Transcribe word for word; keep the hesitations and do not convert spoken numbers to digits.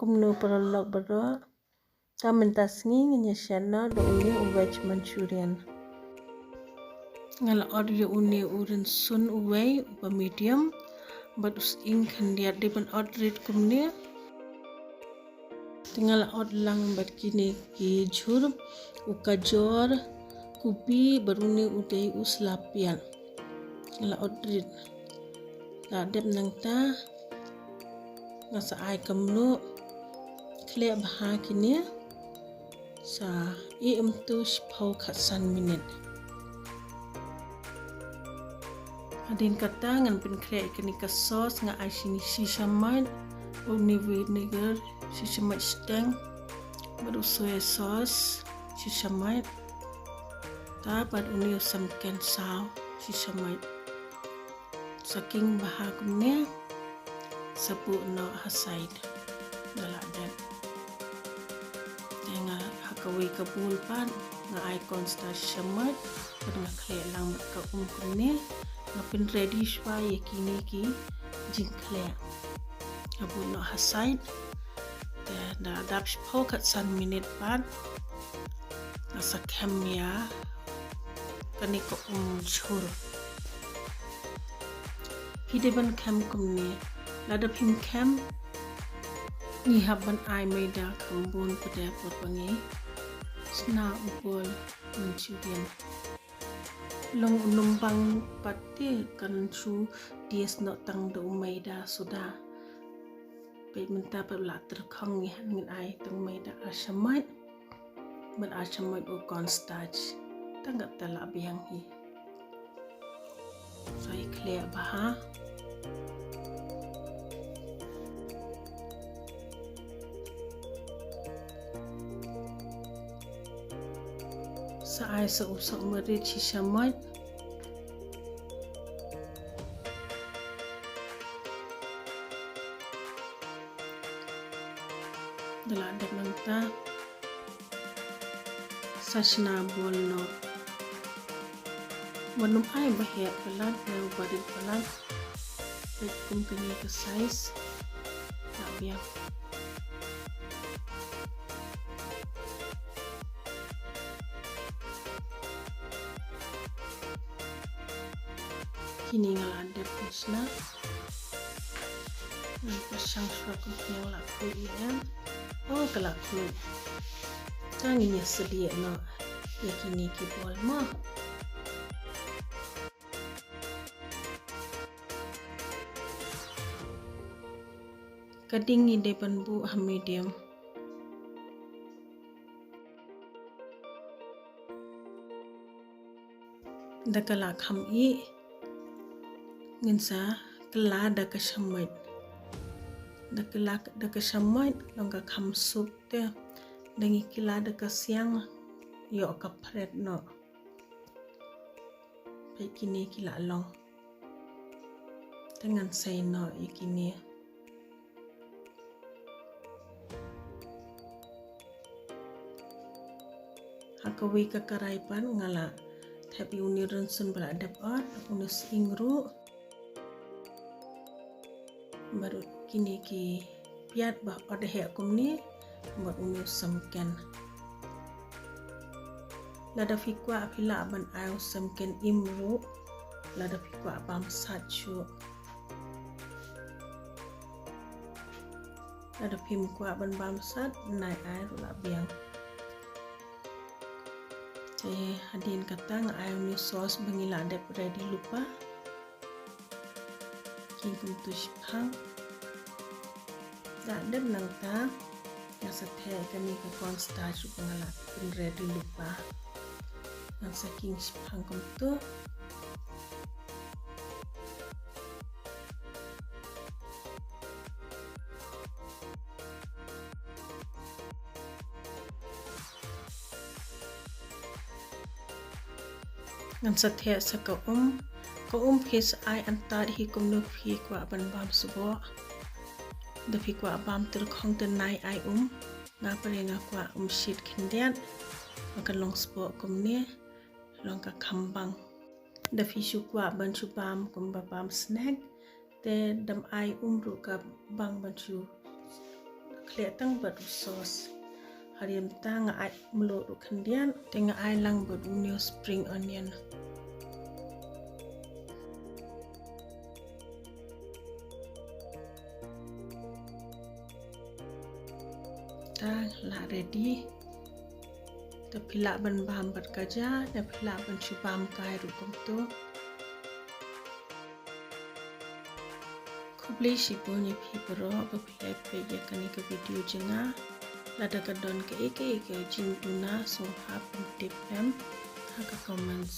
Kumno paralok baroh. Te mynta sngi ngin ïa shna da une u veg Manchurian. Nga la ot ïa une u rynsun uwei uba medium bad u sying khyndiat, dei ban ot rit kumne. Te nga la ot lang bad kine ki jhur, u kajor, kubi bad une u dei u sla piat. Nga la ot rit. La dep nangta nga sa ai kumno khleh bha kine. Sa ïeh kumto shiphew khatsan minit. Hadien kata ngan pynkhreh ïa kane ka sauce, nga ai shi, shi shamait, une vinegar shi shamait shiteng, bad u soy sauce shi shamait, te bad une u samken saw shi shamait. Sa king bha kumne, sa buh noh ha side. Da la dep. Te nga ha kawei ka bowl pat nga ai cornstarch shamait, bad nga khleh lang bad ka um kumne. Nga pynready shuwa ïa kine ki jingkhleh. Nga buh noh ha side. Te da la dep shiphew khatsan minit pat, nga sa khem ïa kane ka um jhur. Phi dei ban khem kumne. Lada phim khem, ngi hap ban ai maida kham bun pat de por ba ngi shna u bol Manchurian. Long u num bang pat te kan shu taste noh tang da u maida suda. Peit mynta pat la tyrkhong, ngi hap ngin ai tang maida ar shamait. Bad ar shamait u cornstarch. Tang kata la biang hi. Sa ïa khleh bha. Sa ai sa u sohmarit shi shamait. Da la dep nangta sa shna bol noh. Wat nym ai ba heh palat ne ba rit palat. Peit kum kane ka size. La biang. Kine nga la dep shna. Ngan pyrshang shuwa kum kine nga la khuid ïa em. Oh, ka la khuid. Tang ngin ïa sdieh noh ïa kine ki bol mo. Ka ding ngi dei ban buh ha medium. Da ka la kham ih, ngin sa kylla da ka shamait. Da kylla da ka shamait long ka kham suk te. Da ngi kylla da ka siang, ïoh ka phret noh. Peit kine ki la long. Te ngan sei noh ïa kine. Ha kawei ka karai pat nga la thep ïa une rynsun ba la dep ot, une sying ruh. Bad kine ki piat ba ot heh kumne, bad une u samken. Lada phi kwah phi lah ban ai u samken im ruh, lada phi kwah bam sat shuh. Lada phim kwah ban bam sat, nai ai ruh la biang. Te hadien kata nga ai une u sauce ba ngi la dep ready lypa. King kumtu shiphang. Da dep nangta, nga sa theh kane ka cornstarch ba nga la pynready lypa. Ngan sa king shiphang kumtu. Ngan sa theh sa ka um. Ka um phi sa ai antad hi kumno phi kwah ban bam sboh. Da phi kwah bam tyrkhong te nai ai um. Nga pyrshah nga kwah um shit khyndiat. Ba ka long sboh kumne. Long ka kham bang. Da phi shu kwah ban shu bam kumba bam snack. Te dam ai um ruh ka bang ban shu Khleh tang bad u sauce. Hadien ta nga ai mluh ruh khyndiat, te nga ai lang bad une u spring onion. Ta la ready. Te phi lah ban bam bad ka ja, te phi lah ban shu bam kai ruh kumto. Khublei shibun ïa phi baroh ba phi la peit ïa kane ka video jong nga. Lada ka don kaei kaei ka jingduna, sngewbha pyntip em ha ka comments.